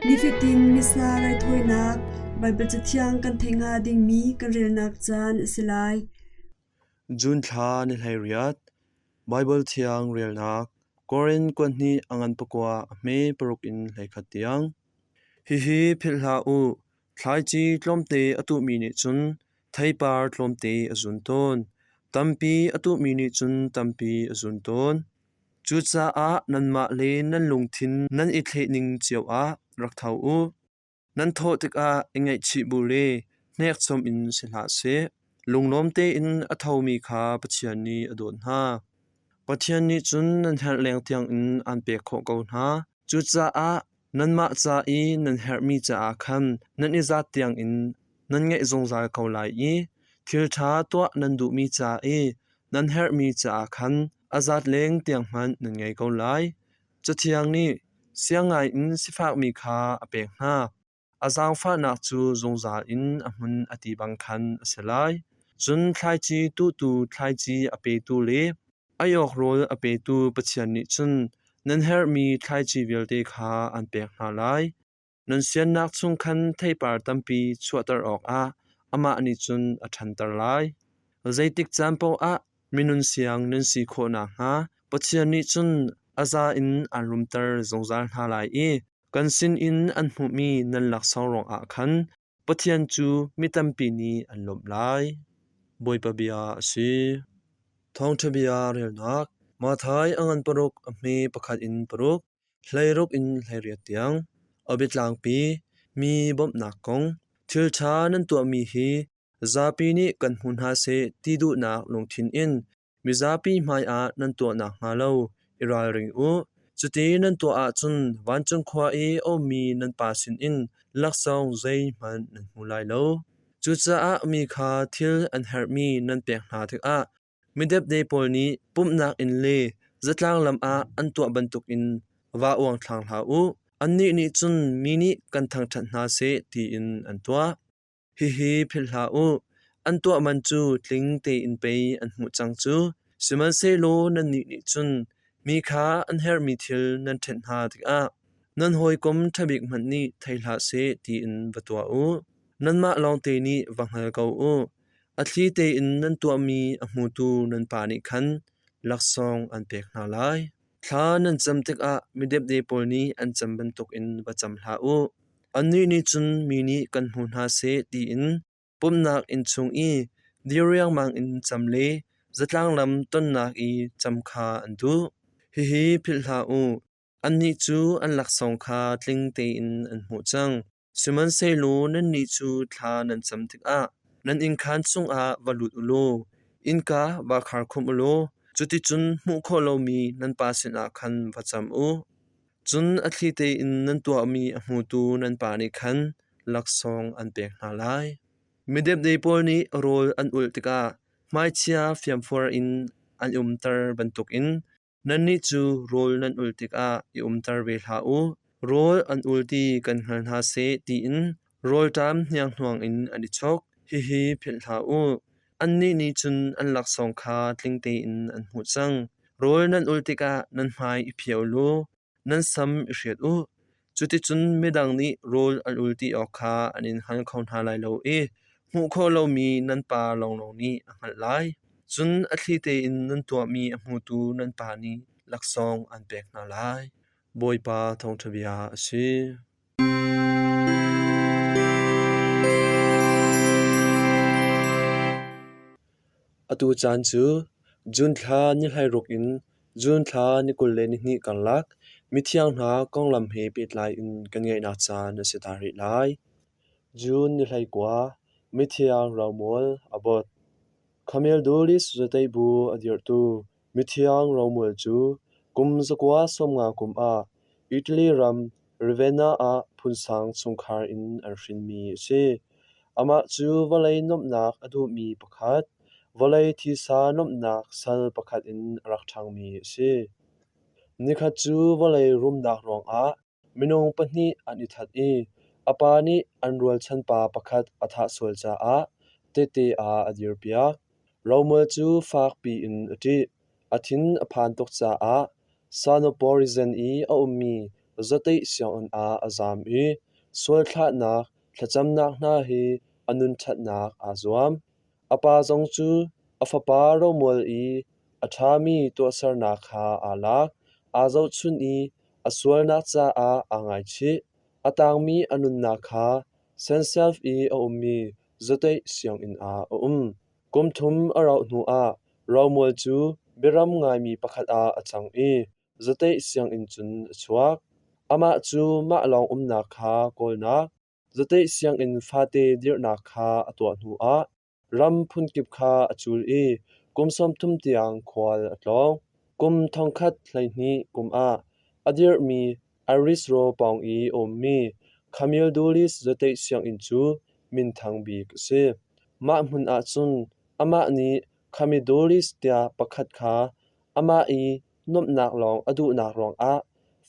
Nifatin Missa raithawinak Baibal Cathiang kan theih hnga dingmi kan relnak caan a si lai. June thla ni 18, Baibal Thiang relnak, Korin kuanhnih a ngan pakua a hme paruk in 11 tiang. Hihi philh hlah u, thlaici tlawmte a tuhmi nih cun theipar tlawmte a zun tawn, tampi a tuhmi nih cun tampi a zun tawn. Cucaah nanmah le nan lungthin nan i thlehning cio ah rak tho u. Nan thawh tikah i ngaihchih bu le hnekchom in si hlah seh. Lunglawm tein a thomi kha Pathian nih a dawt hna. Pathian nih cun nan herh leng tiangin aan pek khawh ko hna. Cucaah nanmah ca i nan herhmi caah khan nan i zat tiangin nan ngeih zungzal ko lai i thil ṭha tuah nan duhmi ca i nan herhmi caah khan a zat leng tiang hmanh nan ngei ko lai. Cathiang nih siang ngaiin sifakmi kha a pek hna. A zaangfahnak cu zungzal in a hmun a ti bang khan a si lai. Cun thlaici tuhtu thlaici a petu le ei awk rawl a petu Pathian nih cun nan herhmi thlaici vialte kha an pek hna lai. Nan siannak chung khan theipar tampi chuahter awkah amah nih cun a ṭhanter lai. Zeitik caan paohah minun siang nan si khawh nakhnga Pathian nih cun a za in aan rumter zungzal hna lai i kan sinin an hmuhmi nan laksawng ruangah khan Pathian cu mi tampi nih an lawmh lai. Bawipa bia a si. Thawngṭha bia relnak Matthai a ngan paruk a hme pakhat in paruk, 16 in 18 tiang. A biatlangpi mi bawmhnak kong thil ṭha nan tuahmi hi zapi nih kan hmu hna seh ti duhnak lungthin in Mizapi hmaiah nan tuah nakhnga lo i ralring u. Cuti nan tuah ahcun vancung khua i a ummi nan Pa sinin laksawng zeihmanh nan hmu lai lo. Cucaah mi kha thil an herhmi nan pek hna tikah midepde pawl nih pumhnak inn le zatlang lam ah an tuah bantukin vaa uangthlang hlah u. Annih nih cun mi nih kan thangṭhat hna seh tiin an tuah. Hihi philh hlah u, an tuah man cu tling tein pei an hmuh cang cu. Sihmanhsehlaw nannih nih cun mi kha an herhmi thil nan ṭhenh hna tikah nan hawikom ṭha bik hmanh nih thei hlah seh tiin va tuah u. Nanmah lawngte nih va hngal ko u. A thli tein nan tuahmi a hmutu nan Pa nih khan laksawng an pek hna lai. Thla nan cam tikah midepde pawl nih an cam bantukin va cam hlah u. Annih nih cun mi nih kan hmu hna seh tiin pumhnak inn chung i dir riangmang in cam le zatlang lam tonnak i cam kha an duh. Hihi philh hlah u, annih cu an laksawng kha tling tein an hmuh cang. Sihmanhsehlaw nannih cu thla nan cam tikah nan innkhaan chungah va lut u law innka vaa khar khumh u law cuticun hmuh khawh lomi nan Pa sinah khan va cam u. Cun a thli tein nan tuahmi a hmutu nan Pa nih khan laksawng an pek hna lai. Midepde pawl nih rawl an ulh tikah hmaichia fiamfuar in an umter bantukin Nannih cu rawl nan ul tikah i umter ve hlah u. Rawl an ul ti kan hngal hna seh tiin rawlṭam hnianghnuang in an i chok. Hihi philh hlah u. Annih nih cun an laksawng kha tling tein an hmuh cang. Rawl nan ul tikah nan hmai i phio law nan sam i hriat u. Cuticun midang nih rawl an ul ti awk kha an in hngal kho hna lai lo i hmuh khawh lomi nan Pa lawnglawng nih a hngalh lai. Cun a thli tein nan tuahmi a hmutu nan Pa nih laksawng an pek hna lai. Bawipa thawngṭha bia a si. Atu caan cu June thla ni 16 in June thla ni 22 karlak mithiang hna konglam he pehtlai in kan ngeihnak caan a si ta rih lai. June ni 19, Mithiang Romual a bot. Khamel-Dulis zateihbu a dirhtu Mithiang Romual cu kum 950 kum ah Italy ram Ravenna ah phunsang chungkhar in an hrinmi a si. Amah cu vawlei nuamhnak a duhmi pakhat, vawlei thisa nuamhnak sal pakhat in a rak ṭhangmi a si. Nikhat cu vawlei rumnak ruangah minung pahnih an i that i a pa nih an rualchanpa pakhat a thah sual caah tehte ah a dirpiak. Romual cu fakpi in a ṭih. A thin a phan tuk caah Sanoporizon i a ummi zateih sianginn ah a zaam i sualthlahnak thlacamnak hna hi a nun ṭhatnak aa zuam. A pa zong cu a fapa romual i a ṭhami tuahsernak kha aa lak, aa zohchunh i a sualnak caah aa ngaichih. A tangmi a nunnak kha Senself i a ummi zateih sianginn ah a um. Kum thum a rauh hnuah romual cu biaram ngaimi pakhat ah a cang i zateih sianginn cun a chuak. Amah cu mah lawng umnak kha kawlnak, zateih sianginn fate dirhnak kha a tuah hnuah ram phunkip kha a cul i kum 30 tiang khual a tlawng. Kum 1012 kum ah a dirhmi Arisro pawng i a ummi Camildulis zateih sianginn cu minthang bik a si. Mah hmun ah cun amah nih Camildulis tiah pakhat kha amah i nuamhnak lawng a duhnak ruangah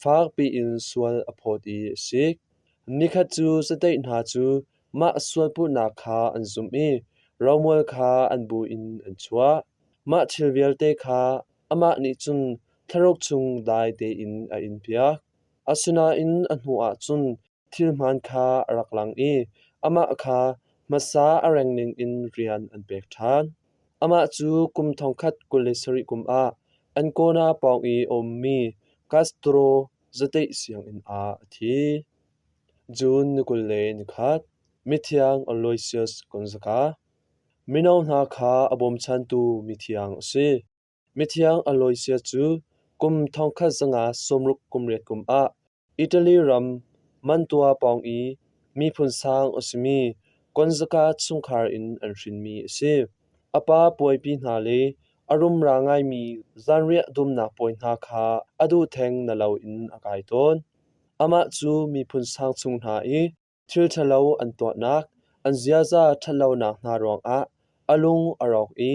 fakpi in sual a phawt i a sik. Nikhat cu zateih hna cu mah sualpuhnak kha an zumh i romual kha an bu in an chuah. Mah thil vialte kha amah nih cun thlaruk chung dai tein a inpiak. Asinain a hnuah cun thil hmaan kha a rak lang i amah kha hmasa a reng ningin rian an pek ṭhan. Amah cu kum 1027 kum ah Ancona pawng i a ummi Castro zateih sianginn ah a thi. June ni 21, Mithiang Aloysius Gonzaga. Mino hna kha a bawmchantu mithiang a si. Mithiang Aloysius cu kum 1968 kum ah Italy ram Mantua pawng i miphun sang a simi Gonzaga chungkhar in an hrinmi a si. A pa puaipi hna le a rumra ngaimi zanriah dumnak puai hna kha a duh theng na loin a kai tawn. Amah cu miphun sang chung hna i Thil ṭhalo an tuahnak, an ziaza ṭhatlonak hna ruangah a lung a rawk i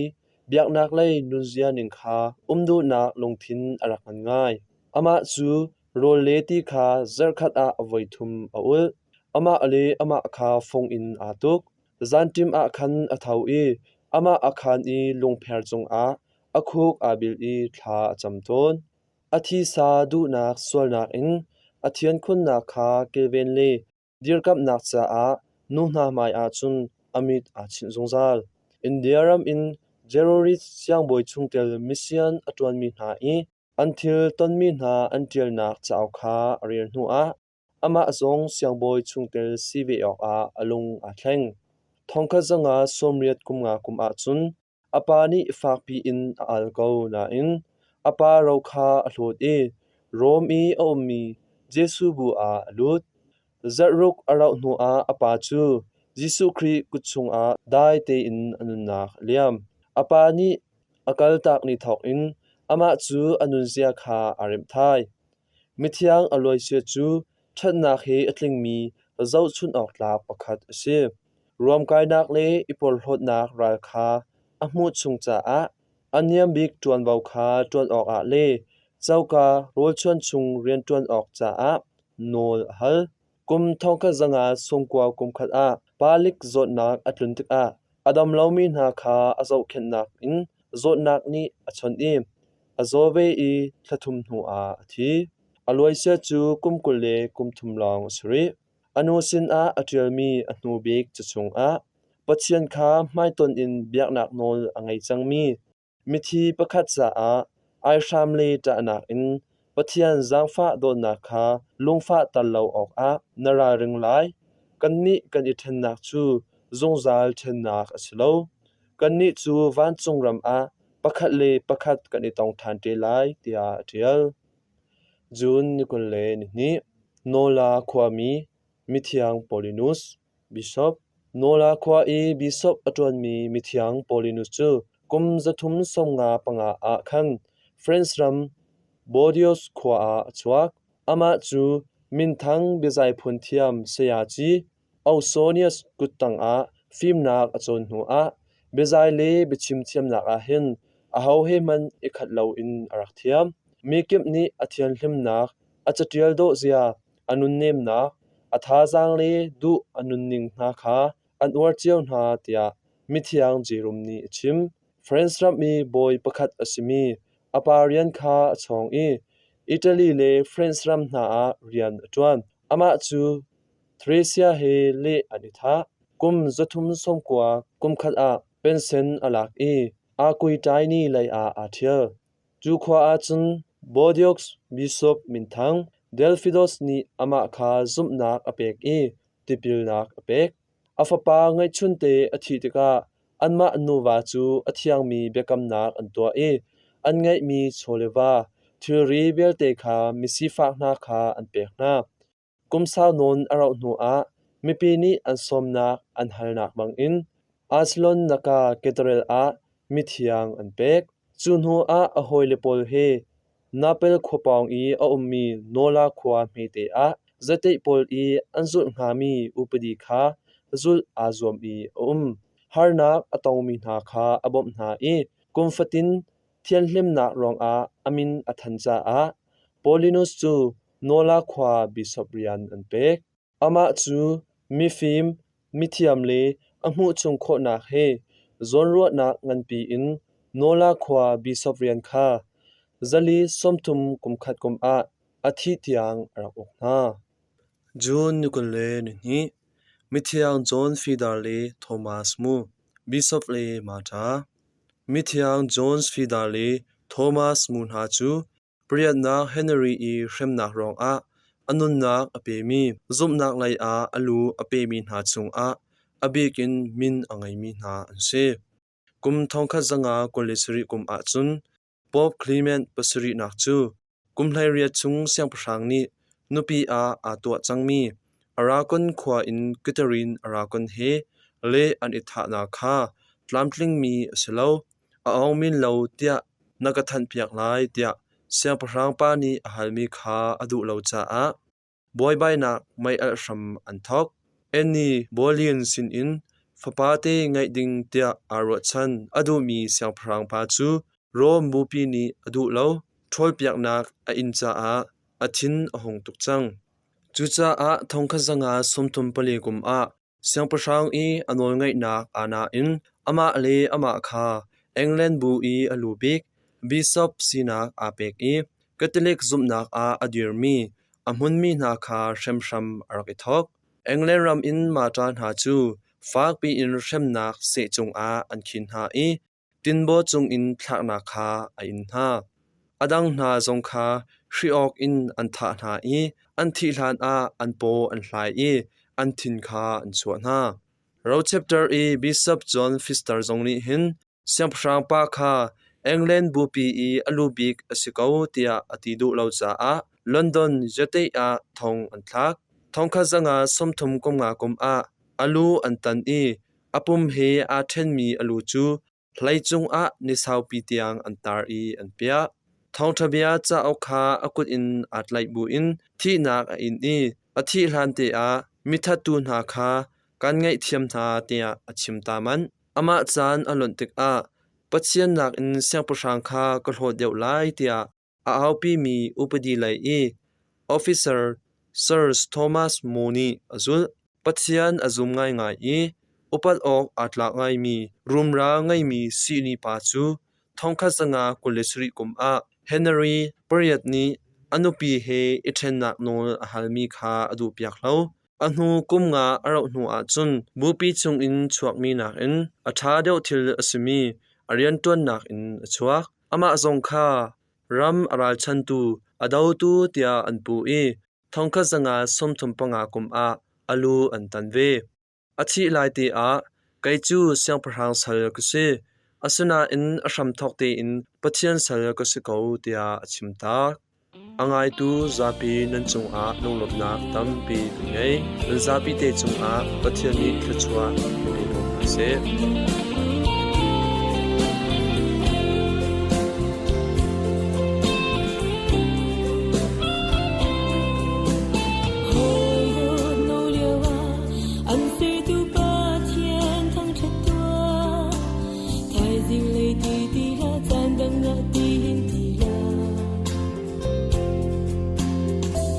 biaknaklei nunzia ning kha um duhnak lungthin a rak ngan ngai. Amah cu rawl le ti kha zarhkhat ah voithum a ulh. Amah le amah kha fung in aa tuk. Zanṭim ah khan a tho i amah a khaan i lungpher cungah a khuk aa bil i thla a cam tawn. A thisa duhnak sualnak in a thiankhunnak kha kilven le dirkamhnak caah nu hna hmaiah cun a mit aa chinh zungzal. India ram in Jerorit siangbawi chungtel mission a ṭuanmi hna i an thil tonmi hna an ṭialnak cauk kha a rel hnuah amah zong siangbawi chungtel si ve awkah a lung aa thleng. 1983 kum ah cun A pa nih fakpi in a al ko nain a pa ro kha a hlawt i Rom i a ummi Jesuh bu ah a lut. Zarh ruk a rauh hnuah a pa cu Jesuh Khrih kut chungah dai tein a nunnak a liam. A pa nih a kaltak ni thawkin amah cu a nunzia kha aa remh thai. Mithiang Aloysius cu ṭhatnak he a tlingmi zohchunh awk tlak pakhat a si. Ruamkainak le i porhlawtnak ral kha a hmuh chung caah a niam bik ṭuanvo kha ṭuan awkah le coka rawlchuan chung rianṭuan awk caah nawl a hal. Kum 1990 kum khat ah palik zawtnak a tlun tikah a dam lomi hna kha a zohkhenhnak in zawtnak nih a chawnh i a zaw ve i thla thum hnuah a thi. A luaisia cu kum 23 lawng a si rih. A nu sinah a ṭialmi a hnu bik ca chungah Pathian kha hmaitonh in biaknak nawl a ngei cangmi mithi pakhat caah aihram le ṭahnak in Pathian zaangfah dawtnak kha lungfahter lo awkah na ralring lai. Kannih kan i ṭhennak cu zungzal ṭhennak a si lo. Kannih cu vancung ram ah pakhat le pakhat kan i tong ṭhan te lai, tiah a ṭial. June ni 22, Nola khuami mithiang Paulinus, Bishop. Nola khua i bishop a ṭuanmi mithiang Paulinus cu kum 355 ah khan France ram Bordeaux khua ah a chuak. Amah cu minthang biazai phun thiam sayaci Ausonius kuttang ah fimnak a cawn hnuah biazai le biachim thiamnak ah hin aho he hmanh i khat loin a rak thiam. Mikip nih a thianhlimnak, a caṭial dawhzia, a nunnemnak, a thazaang le duh a nunning hna kha an uar cio hna tiah mithiang Jerom nih a chim. France ram i bawi pakhat a simi a pa rian kha a chawng i Italy le France ram hna ah rian a ṭuan. Amah cu Thracia he leh an i thah. Kum 390 kumkhat ah pensen a lak i Aquitaine lei ah aa ṭhial. Cu khua ah cun Bordeaux Bishop minthang Delphidos nih amah kha zumhnak a pek i tipilnak a pek. A fapa ngeihchunte a thih tikah anmah nuva cu a thiangmi biakamnak an tuah i an ngeihmi chaw le va thilri vialte kha misifak hna kha an pek hna. Kum sau nawn a rauh hnuah mipi nih an sawmnak an halnak bangin Arcelon Naka Cathedral ah mithiang an pek. Cu hnuah a hawile pawl he Napel khua pawng i a ummi Nola khua hmete ah zateih pawl i an zulh hngami upadi kha zulh aa zuam i a um. Harnak a tongmi hna kha a bawmh hna i kum fatin thianhlimnak ruangah a min a than caah Paulinus cu Nola khua bishop rian an pek. Amah cu mifim, mithiam le a hmuh chung khawhnak he zawnruahnak nganpi in Nola khua bishop rian kha 431 kum ah a thih tiang a rak uk hna. June ni 22, Mithiang John Fidar le Thomas Mu, Bishop le Martha. Mithiang John Fidar le Thomas Mu hna cu Pariatnak Henry i hremnak ruangah a nunnak a pemi zumhnak lei ah a lu a pemi hna chungah a bik in min a ngeimi hna an si. Kum 1927 kum ahcun Pope Clement pasarihnak cu kum 18 chung siangpahrang nih nupi ah aa tuah cangmi Aragon khua in Catherine Aragon he leh an i thahnak kha tlamtlingmi a si lo. A awngmin lo tiah na ka thanhpiak lai tiah siangpahrang pa nih a halmi kha a duh lo caah buaibainak mei-alh hram an thawk. Annie Boleyn sinin fapate ngeih ding tiah aa ruahchan a duhmi siangpahrang pa cu Rom bupi nih a duh lo. Ṭhawlpiaknak a inn caah a thin a hung tuk cang. Cucaah 1934 kum ah Siangpahrang i a nawlngeihnak aa nain amah le amah kha England bu i a lu bik bishop sinak aa pek i Catholic zumhnak ah a dirmi a hmunmi hna kha hremhram a rak i thawk. England ram in martyr hna cu fakpi in hremnak seh cungah an khin hna i Tinbaw cungin thlaknak kha a in hna. A dang hna zong kha hri awk in an thah hna i an thih hlanah an paw an hlai i an thin kha an chuah hna. Rochester i Bishop John Fister zong nih hin siangpahrang pa kha England bupi i a lu bik a si ko tiah a ti duh lo caah London Yateih ah thong an thlak. 1935 kum ah a lu an tan i A pum he aa ṭhenmi a lu cu hlei cungah ni saupi tiang an tar i an piah. Thawngṭha bia cauk kha a kut in aa tlaih buin thihnak a in i a thih hlante ah mithattu hna kha kan ngaihthiam hna tiah a chim ta manh. Amah caan a lonh tikah Pathian nakin siangpahrang kha ka hlawt deuh lai tiah a aupimi upadi lei i officer Sir Thomas More nih a zulh. Pathian a zum ngaingai i upat awk aa tlak ngaimi rumra ngeimi sihni pa cu 1927 kum ah Henry pariat nih a nupi he i ṭhennak nawl a halmi kha a duhpiak lo. A hnu kum nga a rauh hnu ahcun bupi chungin chuakmi nakin a ṭha deuh thil a simi a rianṭuannak in a chuak. Amah zong kha ram a ralchantu, a dotu tiah an puh i 1935 kum ah a lu an tan ve. A thih lai te ah kei cu siangpahrang sal ka si, asinain a hramthawk tein Pathian sal ka si ko tiah a chim tak. A ngaitu zapi nan cungah lunglawmhnak tampi kan ngei. Nan zapi te cungah Pathian nih thluachuah in pe ko hna seh. An sertu Pathian thangṭhat tuah. Thaizing lei ti ti hlah, caan dang ah ti hin ti hlah.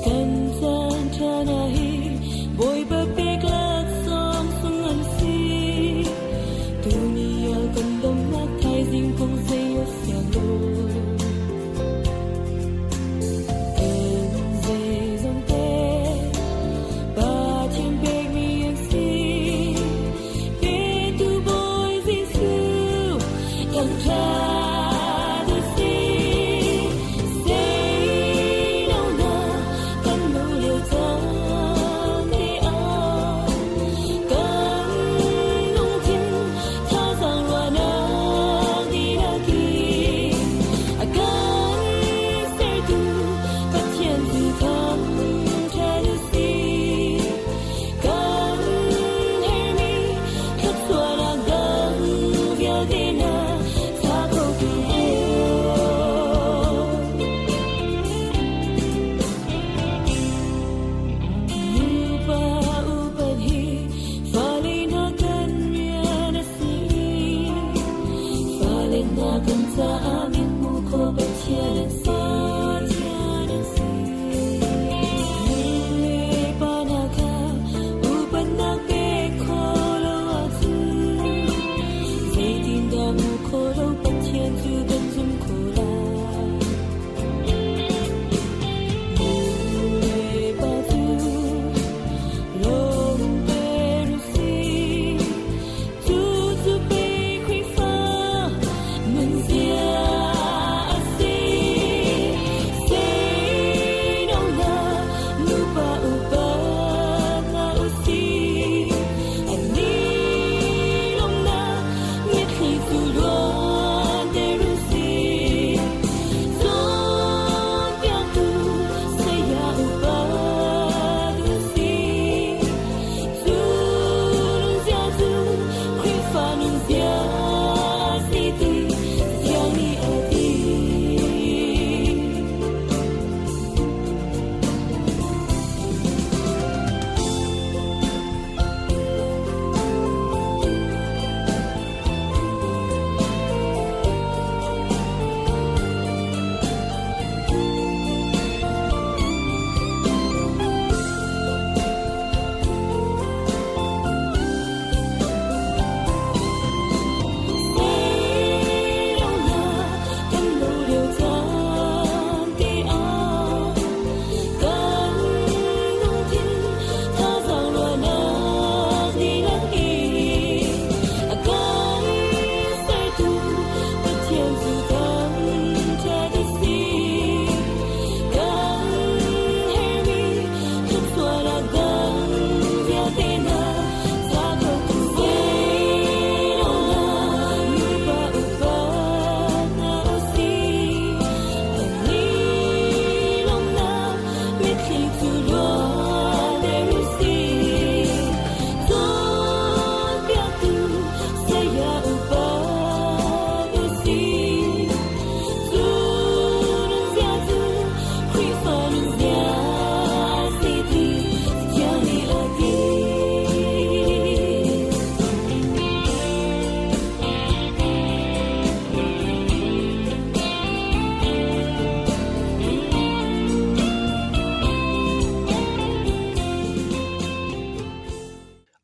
Kan caan ṭha hna hi Bawipa pek laksawng sung an si. Tuni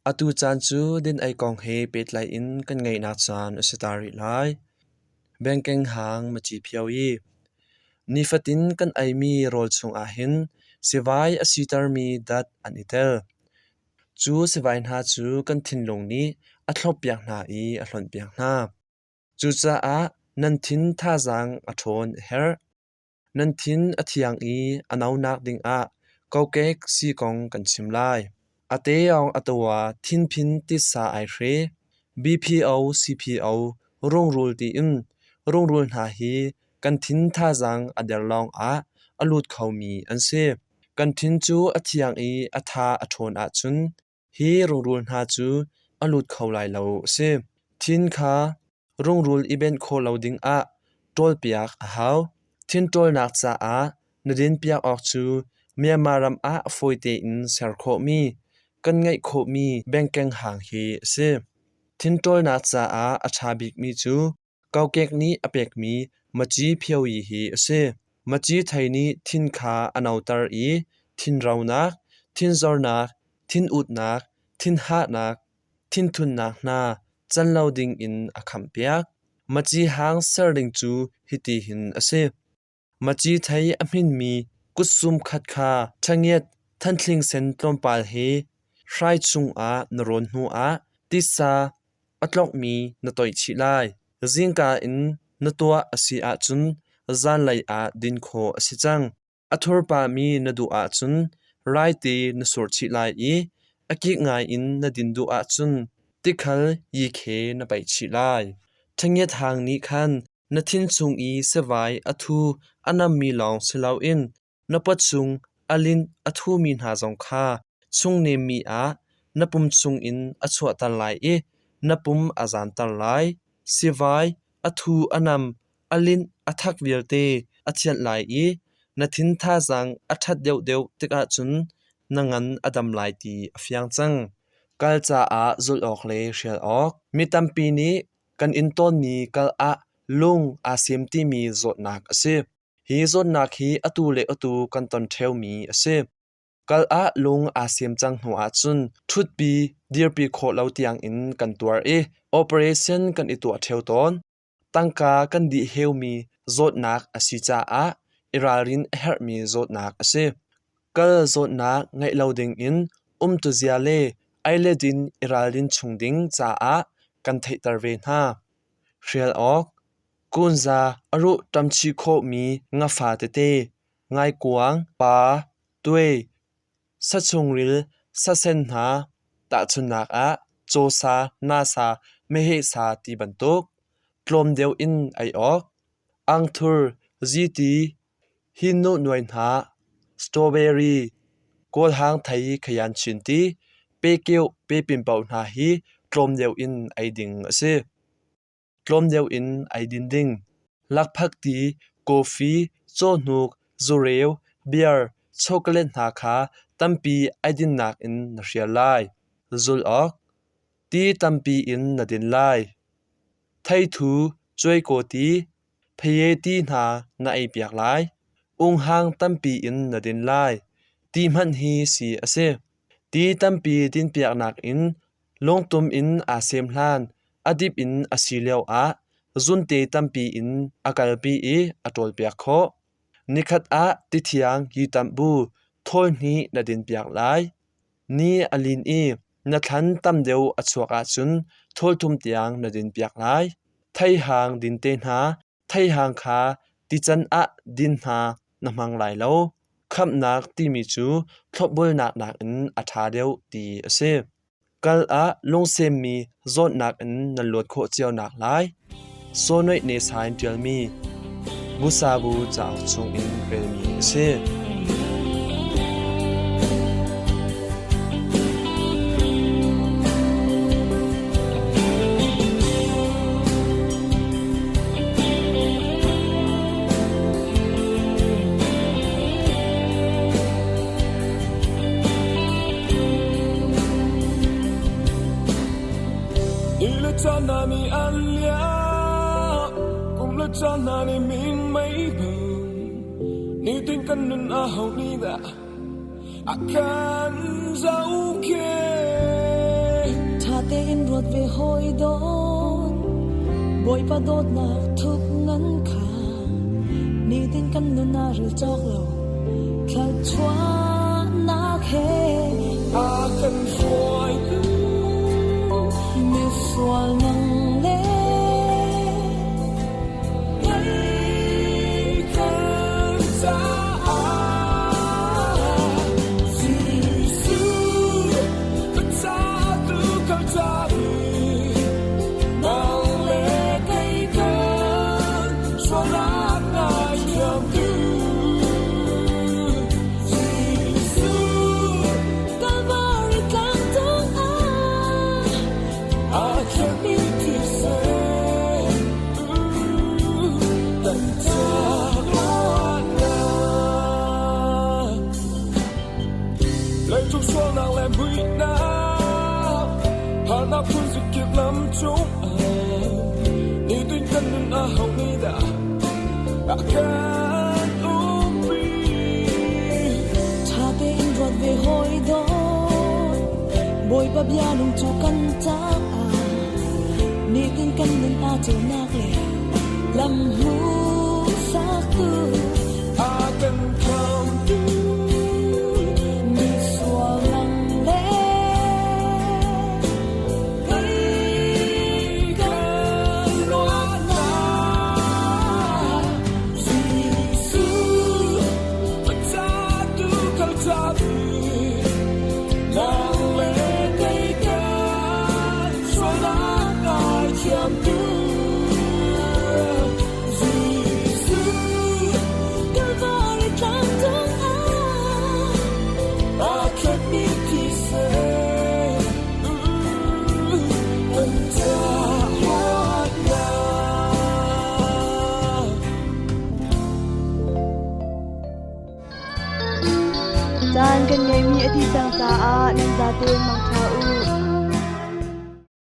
Atu caan cu din-ei kong he pehtlai in kan ngeihnak caan a si ta rih lai. Bengkeng hang maci phio i nifatin kan eimi rawl chungah hin sivai a sitermi dat an i tel. Cu sivai hna cu kan thinlung nih a thloppiak hna i a hlonhpiak hna. Cucaah nan thin thazaang a ṭhawn a herh. Nan thin a thiang i a nonak dingah kokek sii kong kan chim lai. A teong a tawa thinphin titsa ai hre. BPO, CPO, rungrul tiin rungrul hna hi kan thin thazaang a der lawngah a lut khomi an si. Kan thin cu a thiang i a tha a ṭhawn ahcun hi rungrul hna cu a lut kho lai lo a si. Thin kha rungrul i benh khawh lo dingah ṭawlpiak a hau. Thin ṭawlnak caah na dinpiak awk cu Myanmar ram ah fawi tein ser khawhmi, kan ngeih khawhmi bengkeng hang hi a si. Thin ṭawlnak caah a ṭha bikmi cu Kokek nih a pekmi maci phioyi hi a si. Maci thei nih thin kha a noter i thinronak, thinzornak, thinutnak, thinhahnak, thinthunnak hna can lo dingin a khamhpiak. Maci hang ser ding cu hitihin a si. Maci thei a hminmi kutsum khat kha ṭhangiat thanthling sen tlawmpal he hrai chungah na rawn hnuah titsa a tlokmi na toih chih lai. Zingka in na tuah a si ahcun zanlei ah din khawh a si cang. A thur pahmi na duh ahcun raite na sur chih lai i a kik ngaiin na din duh ahcun tikhal yikhe na paih chih lai. Ṭhangiat hang nih khan Na thin chung i sivai a thu a nammi lawng si loin na pawchung a linh a thumi hna zong kha chungnemmi ah na pum chungin a chuahter lai i na pum a zanter lai. Sivai a thu a nam a linh a thak vialte a thianh lai i na thin thazaang a ṭhat deuhdeuh tikah cun na ngan a dam lai ti a fiang cang. Kal caah zulh awk le hrial awk. Mi tampi nih Kan inn tawnmi kal ah lung aa sem timi zawtnak a si. Hi zawtnak hi atu le atu kan ton ṭheomi a si. Kal ah lung aa sem cang hnu ahcun ṭhutpi, dirpi khawh lo tiangin kan tuar i operation kan i tuah ṭheo tawn. Tangka kan dih heumi zawtnak a si caah i ralrin a herhmi zawtnak a si. Kal zawtnak ngeih lo dingin umtuzia le ei le din i ralrin chung ding caah kan theihter ve hna. Hrial awk, kunza a ruh ṭamchih khawhmi ngafa tete, ngaikuang, pa, tuai, sachungril, sasen hna, tahchunhnak ah cawsa, nasa, meheh sa ti bantuk, tlawm deuh in ei awk, angthur, ziti, Hi nuhnuai hna strawberry, kawlhang thei khayan chin ti, pekeuh pepinpaoh hna hi tlawm deuh in ei ding a si. Tlawm deuh in ei din ding. Lakphak ti, kawfi, cawhnuk, zureu, beer, chocolate hna kha tampi ei dinnak in na hrial lai. Zulh awk. Ti tampi in na din lai. Theithu, cuaikaw ti, Phaye ti hna na eipiak lai. Unghang tampi in na din lai. Ti hmanh hi si a si. Ti tampi dinpiaknak in lungtum in aa sem hlan, a dip in a si lioah zunte tampi in a kalpi i a ṭawlpiak khawh. Nikhat ah tithiang hi tamh bu thawl hnih na dinpiak lai. Ni a lin i na thlan tam deuh a chuak ahcun thawl thum tiang na dinpiak lai. Theihang din te hna, theihang kha tican ah din hna na hmang lai lo. Khamhnak timi cu thlopbulnak nakin a ṭha deuh ti a si. Kal ah lungsemmi zawtnak in nan luat khawh cio nak lai. Sawhnoih Nesain ṭialmi Busabu cauk chungin relmi a si. Ni le caan hna nih an liam, kum le caan hna nih min mei bang, nitin kan nun a ho nih dah a kan zohkhenh? ruat ve hawi dawt Bawipa dawtnak thuk ngan kha nitin kan nun ah rel cawk lo thluachuahnak he A kan hruaitu misual nang le kei kan caah Jesuh ka ca tu ka ca nang le kei kan sualnak ngaithiamtu Jesuh Calvary tlang cungah a khenmi thisen kan ca luatnak. Leicung sualnak le muihnak harnak phun zikip lam cungah nitin kan nun a ho nih dah a kan umpi. Ṭha tein ruat ve hawi dawt Bawipa bia nung cu kan caah nitin kan nun aa ceunak le lam hmuhsaktu A kan khamtu misual nang le kei kan luatnak. Jesuh a ca tu ka ca nang le kei kan sualnak ngaithiamtu Jesuh Calvary tlang cungah a khenmi thisen kan ca luatnak. Caan kan ngeihmi a dih cang caah nan zatein mangṭha u.